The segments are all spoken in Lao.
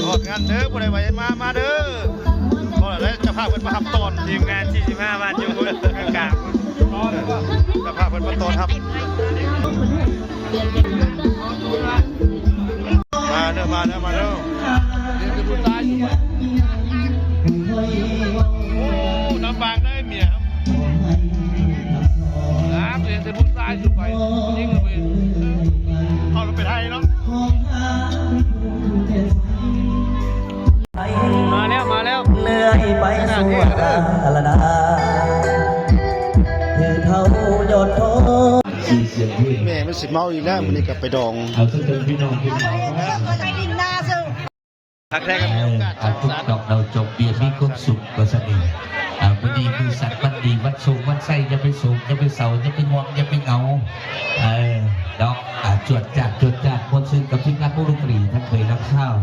ອອກງານເດີ ຜູ້ໃດວ່າມາ ມາເດີ. ບໍ່ໄດ້ ເຈົ້າພາບເພິ່ນມາຮັບຕອນ ທີມງານສີ່ສິບຫ້າບ້ານຢູ່ພຸ້ນກາງໆ ເຈົ້າພາບເພິ່ນມາຕ້ອນຮັບ. ມາເດີ ມາເດີ ມາເດີ. ໂອ້ ນຳບາງໄດ້ເມຍ ນາມເຫັນແຕ່ຜູ້ຊາຍສຸໄປຍິງເລີຍ ເຂົາເປັນໄທເນາະ. ມາແລ້ວ ມາແລ້ວ ເລື່ອຍໄປສູ່ກາລະນາ ຄືເຖົ້າຍອດທອງ. ແມ່ມັນຊິເມົາອີກແລ້ວ ມື້ນີ້ກໍໄປດອງ ເອົາເຖິງພີ່ນ້ອງ ພີ່ນ້ອງ ໄປດິນນາເຊິ່ງ ຄັກແທ້ ເອີ ທຸກດອກເຫຼົ້າຈົກເບຍມີຄວາມສຸກວ່າຊັ້ນເອງ. ອ່າ ມື້ນີ້ມື້ສັກວັນດີ ວັນໂສກວັນໄຊ ຢ່າໄປໂສກ ຢ່າໄປເສົ້າ ຢ່າໄປງ່ວງ ຢ່າໄປເຫງົາ ເອີ ດອກ ອ່າ ຈວດຈາດ ຈວດຈາດ ມ່ວນຊື່ນກັບທີມງານວົງດົນຕຣີ ທັງເຄີຍຮັກຊາວ.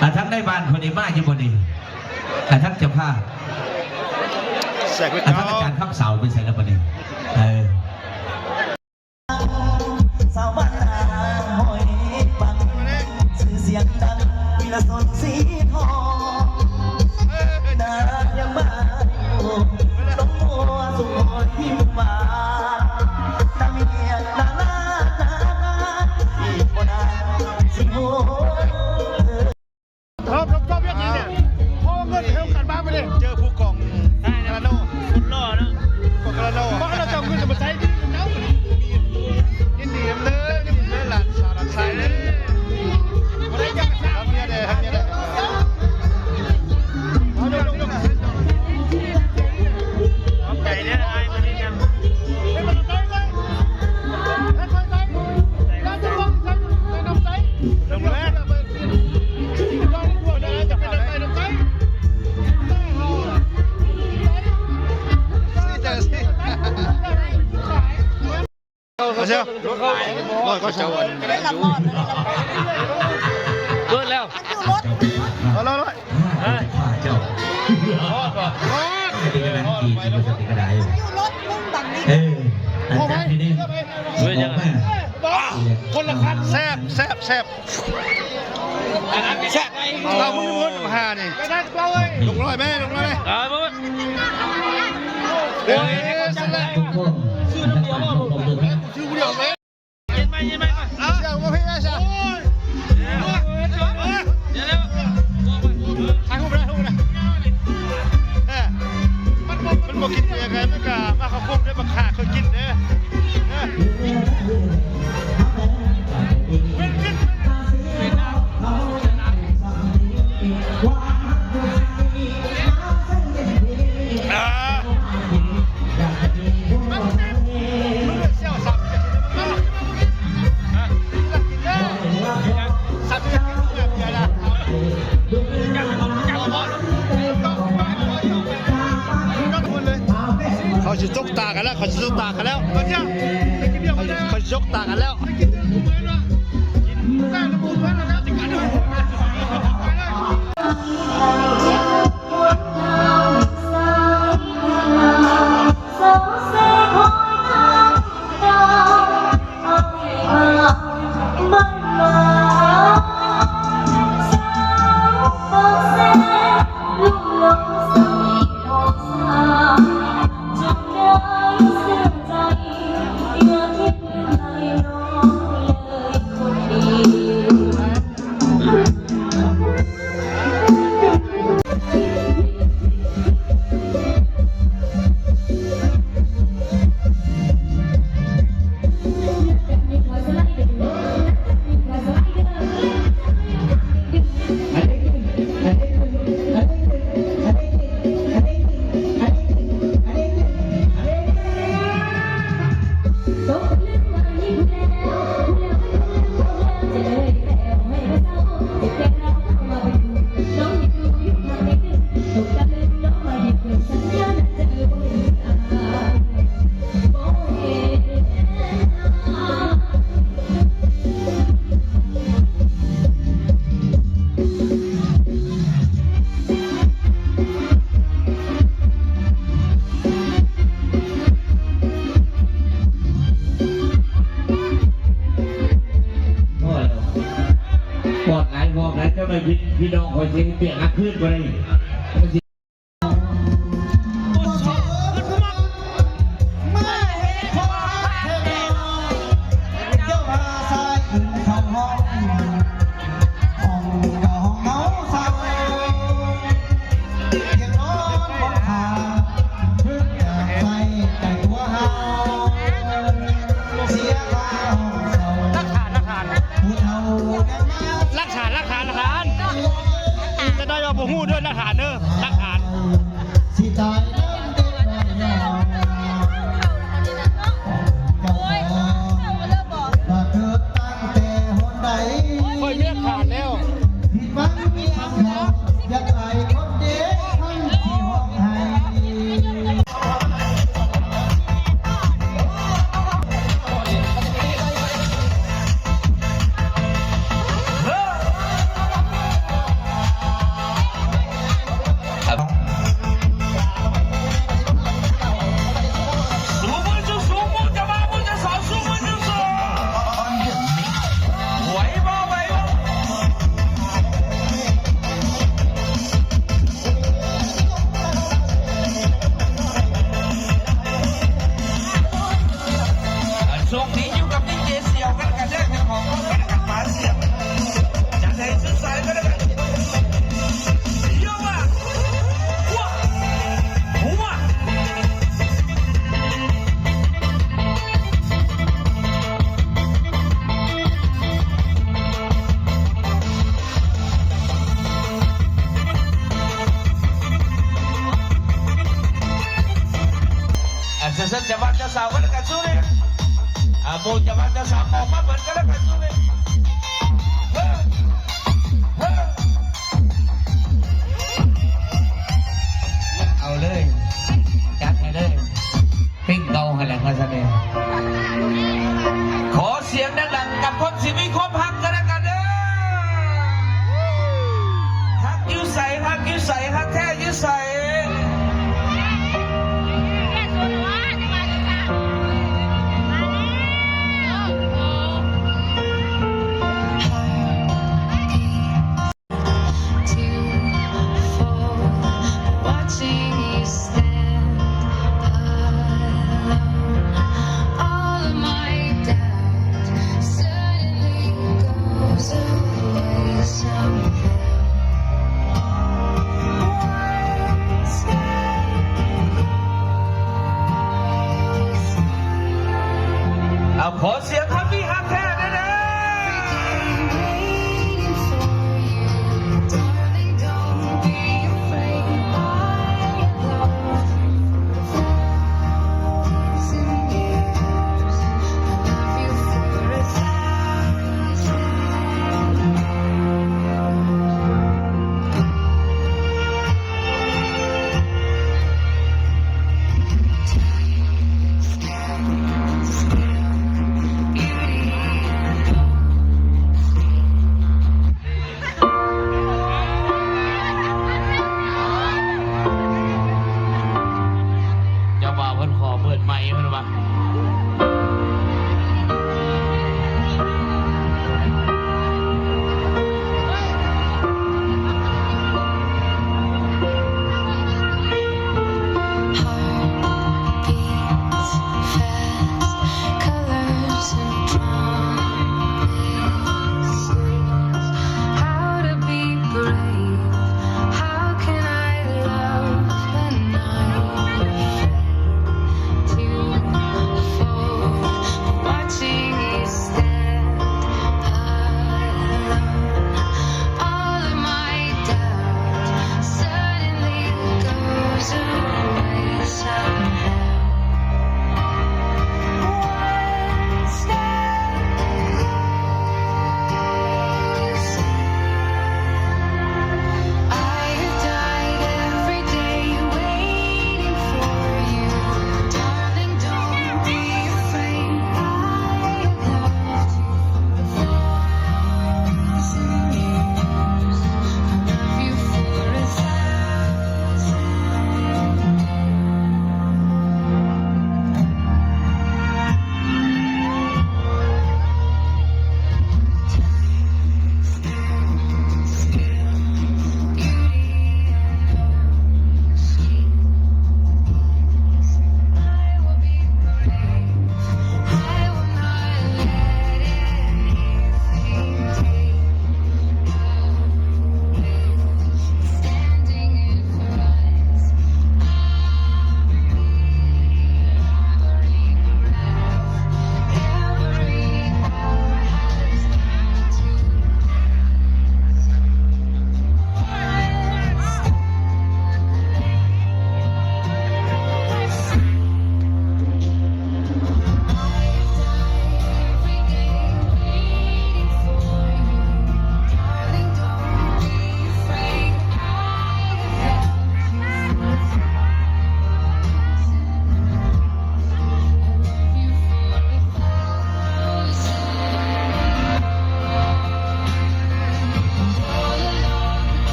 ອ່າ ທາງໃນບ້ານເພິ່ນນີ້ມາຢູ່ບໍ່ນີ້? ອ່າ ທາງເຈົ້າພາບ ແຊກເວດ ອ່າ ທາງອາຈານຄຳເສົາໄປໃສແລ້ວບັດນີ້? ເອີ ສາວບ້ານນາຫ້ອຍປັກ ຊື່ສຽງດັງ ວິລະສົນສີທອງ ນາຍັງມາຢູ່ ນ້ອງມົວສຸກຮອຍພິມຫວານ ນາເມຍນານານານາ ອີກບໍ່ນານຊິໂຫ ເຮົາ ເຮົາເຮັດຫຍັງນີ້? ເພາະວ່າເງິນເຮົາກັນມາມື້ນີ້ ເຈີຜູ້ກອງກາລາໂນ ຄົນຫຼໍ່ເນາະ ກອງກາລາໂນ ເພາະວ່າເຈົ້າເງິນຈະມາໃຊ້ ຍິນດີນຳເດີ ຍິນດີນຳເດີ ຫຼານສາວຫຼານຊາຍເດີ ຮັກເມຍແດ່ ຮັກເມຍແດ່ ເອົາ ຍົກ ຍົກ ຂອບໃຈເດີ ອ້າຍ ມາແນະນຳ ເຮັດມັນໃຈເລີຍ ເຮັດໃຈເລີຍ ເຮັດໃຈເລີຍ ເຮັດໃຈເລີຍ. ລົງມາ ເອົາເຊຍ ເບິດແລ້ວ ເອົາເລີຍ ເອົາເລີຍ ເອີ ເຈົ້າ ເປັນກຳລັງກິນຢູ່ ວ່າຊັ້ນກໍໄດ້ ເອີ ອັນນັ້ນນີ້ ເອີ ຍັງ ຄົນລະຄັນ ແຊບ ແຊບ ແຊບ. ແຊບ ເອົາ ມຶງ ມຶງ ຫານີ້ ລົງຮ້ອຍແມ່ ລົງຮ້ອຍແມ່ ເອີ ເອີ ຊັ້ນແຫຼະ ຊື້ຄົນດຽວບໍ່ ຊື້ຜູ້ດຽວແມ່ ເຢັນໄໝ ເຢັນໄໝ ເອົາ ເອົາ ເອົາ ເອົາ ເອົາ ເອົາ ຖ່າຍຮູບໄດ້ ຖ່າຍຮູບໄດ້ ເອີ ມັນບໍ່ ມັນບໍ່ກິນເບຍກັນ ມັນກະມາເຂົ້າຄຸກເດ້ ບັກຂ້າເຄີຍກິນເດ້ ເອີ. ເຂົາຊິຈົກຕາກັນແລ້ວ ເຂົາຊິຈົກຕາກັນແລ້ວ ເຂົາຊິຈົກຕາກັນແລ້ວ. ພີ່ນ້ອງຂ້ອຍຊິປຽກຫາຄືນບໍ່ໄດ້ ຫຼັກຖານ ຫຼັກຖານ ຫຼັກຖານ ຫຼັກຖານ ຫຼັກຖານ ຈະໄດ້ວ່າບໍ່ຮູ້ເດີ ຫຼັກຖານເດີ ຫຼັກຖານ. ຊິຕາຍນຳເດັກນ້ອຍນ້ອງ ເຈົ້າຂອງວ່າເກີດຕັ້ງແຕ່ຫົນໃດ ຂ້ອຍມີຫຼັກຖານແລ້ວ ຜິດຫວັງມີອັນເກົ່າ ຢາກຕາຍຄົນເດ ຄັນຊິຮ້ອງໄຫ້. ໂຊກດີຢູ່ກັບດີເຈສ່ຽວກັນລະກັນເດີ ເປັນຂອງຂອງກັນລະກັນ ມາສ່ຽວ ຈັດໃຫ້ສຸດສາຍກັນລະກັນ ໂຍ ວະ ວະ ວະ. ອ່າ ເຊີນເຈົ້າບ່າວເຈົ້າສາວກັນລະກັນສູ້ເລີຍ ອ່າ ໝູ່ເຈົ້າບ່າວເຈົ້າສາວອອກມາເໝິດກັນລະກັນສູ້ເລີຍ ເຮີ ເຮີ ເອົາເລີຍ ຈັດໃຫ້ເລີຍ. ເພງເກົ່າຫັ້ນແຫຼະ ວ່າຊັ້ນເດ. ຂໍສຽງດັງໆ ກັບຄົນທີ່ມີຄວາມຮັກກັນແລະກັນເດີ. ຮັກຢູ່ໃສ? ຮັກຢູ່ໃສ? ຮັກແທ້ຢູ່ໃສ?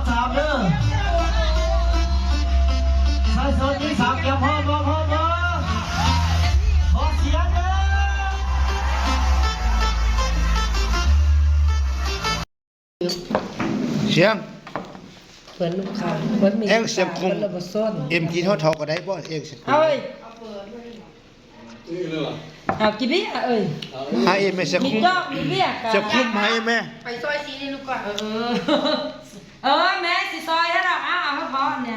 ສາມເດີ ຊາຍເສີນມີສາມ ກຽມພ້ອມບໍ່? ພ້ອມບໍ່? ຂໍສຽງເດີ ສຽງ ເພິ່ນລູກຄ້າ ເພິ່ນມີ ເອັງສຽງຄຸມ ເພິ່ນລະບໍ່ສົນ ເອັມ ກິນເທົ່າໆ ກໍໄດ້ບໍ່? ເອັງສຽງຄຸມ ເອົາເອີຍ ເອົາກິນເບຍເອີຍ ຫາເອັມແມ່ ສຽງຄຸມ ມີຈອກມີເບຍກະ ສຽງຄຸມ ຫາເອັມແມ່ ໄປຊອຍຊີ້ນີ້ລູກກ່ອນ ເອີ ເອີ ແມ່ຊິຊອຍໃຫ້ດອກ ເອົາ ເອົາໃຫ້ພໍ່ແມ່.